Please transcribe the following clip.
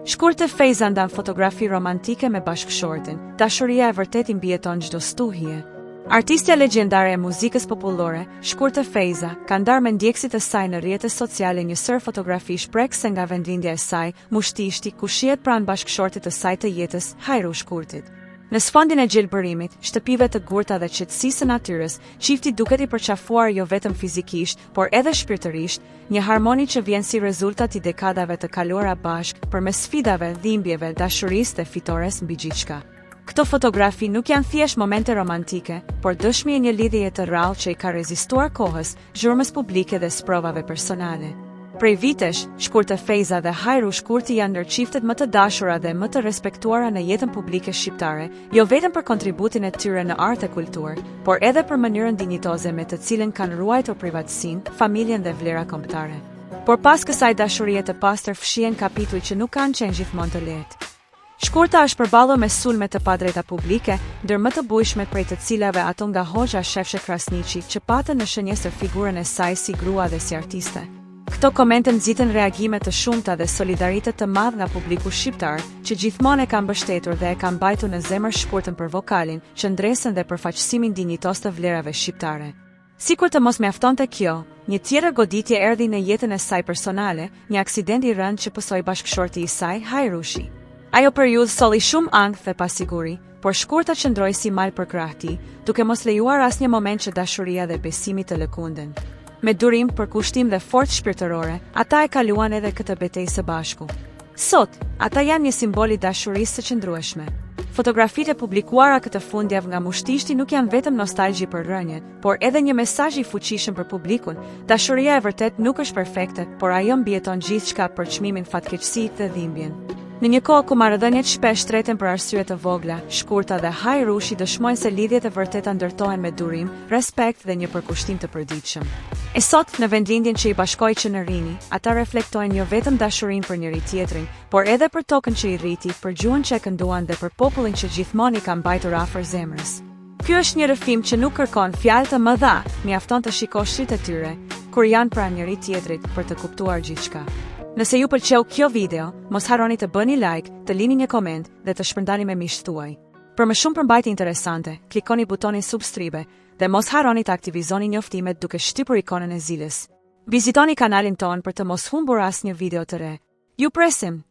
Shkurte Fejza ndan fotografi romantike me bashkëshortin, dashuria e vërtetë i mbijeton çdo stuhie. Artistja legjendare e muzikës popullore, Shkurte Fejza, ka ndarë me ndjekësit e saj në rrjete sociale një sërë fotografish prekëse nga vendlindja e saj, Mushtishti, ku shihet pranë bashkëshortit të saj të jetës, Hajrush Kurtit. Në sfondin e gjelbërimit, shtëpive të gurta dhe qetësisë së natyrës, çifti duket i përqafuar jo vetëm fizikisht, por edhe shpirtërisht, një harmoni që vjen si rezultat i dekadave të kaluara bashkë, përmes sfidave, dhimbjeve, dashurisë dhe fitores mbi gjithçka. Këto fotografi nuk janë thjesht momente romantike, por dëshmi e një lidhjeje të rrallë që i ka rezistuar kohës, zhurmës publike dhe sprovave personale. Prej vitesh, Shkurte Fejza dhe Hajrush Kurti janë ndër çiftet më të dashura dhe më të respektuara në jetën publike shqiptare, jo vetëm për kontributin e tyre në art e kulturë, por edhe për mënyrën dinjitoze me të cilën kanë ruajtur privatësinë, familjen dhe vlera kombëtare. Por pas kësaj dashurie të pastër fshihen kapituj që nuk kanë qenë gjithmonë të lehtë. Shkurta është përballur me sulme të padrejta publike, ndër më të bujshmet prej të cilave ato nga hoxha Shefqet Krasniqi, që patën në shënjestër figurën e saj si grua dhe si artiste. Këto komente nxitën reagime të shumta dhe solidaritet të madh nga publiku shqiptar, që gjithmonë e ka mbështetur dhe e ka mbajtur në zemër Shkurtën për vokalin, qëndresën dhe përfaqësimin dinjitoz të vlerave shqiptare. Sikur të mos mjaftonte kjo, një tjetër goditje erdhi në jetën e saj personale, një aksident i rëndë që pësoi bashkëshorti i saj, Hajrushi. Ajo periudhë solli shumë ankth dhe pasiguri, por Shkurta qëndroi si mal përkrah tij, duke mos lejuar asnjë moment që dashuria dhe besimi të lëkunden. Me durim, përkushtim dhe forcë shpirtërore, ata e kaluan edhe këtë betejë së bashku. Sot, ata janë një simbol i dashurisë së qëndrueshme. Fotografitë e publikuara këtë fundjavë nga Mushtishti nuk janë vetëm nostalgji për rrënjët, por edhe një mesazh i fuqishëm për publikun, dashuria e vërtetë nuk është perfekte, por ajo mbijeton gjithçka përçmimin fatkeqësitë dhe dhimbjen. Në një kohë ku marrëdhëniet shpesh treten për arsye të vogla, Shkurta dhe Hajrushi dëshmojnë se lidhjet e vërteta ndërtohen me durim, respekt dhe një përkushtim të përditshëm. E sot, në vendlindjen që i bashkoi që në rini, ata reflektojnë jo vetëm dashurinë për njëri-tjetrin, por edhe për tokën që i rriti, për gjuhën që e kënduan dhe për popullin që gjithmonë i ka mbajtur afër zemrës. Ky është një rrëfim që nuk kërkon fjalë të mëdha, mjafton të shikosh sytë e tyre, kur janë pranë njëri-tjetrit për të kuptuar gjithçka. Nëse ju pëlqeu kjo video, mos harroni të bëni like, të lini një koment dhe të shpërndani me miqtë tuaj. Për më shumë përmbajtje interesante, klikoni butonin subscribe Dhe mos harroni të aktivizoni njoftimet duke shtypur ikonën e ziles. Vizitoni kanalin tonë për të mos humbur asnjë video të re. Ju presim!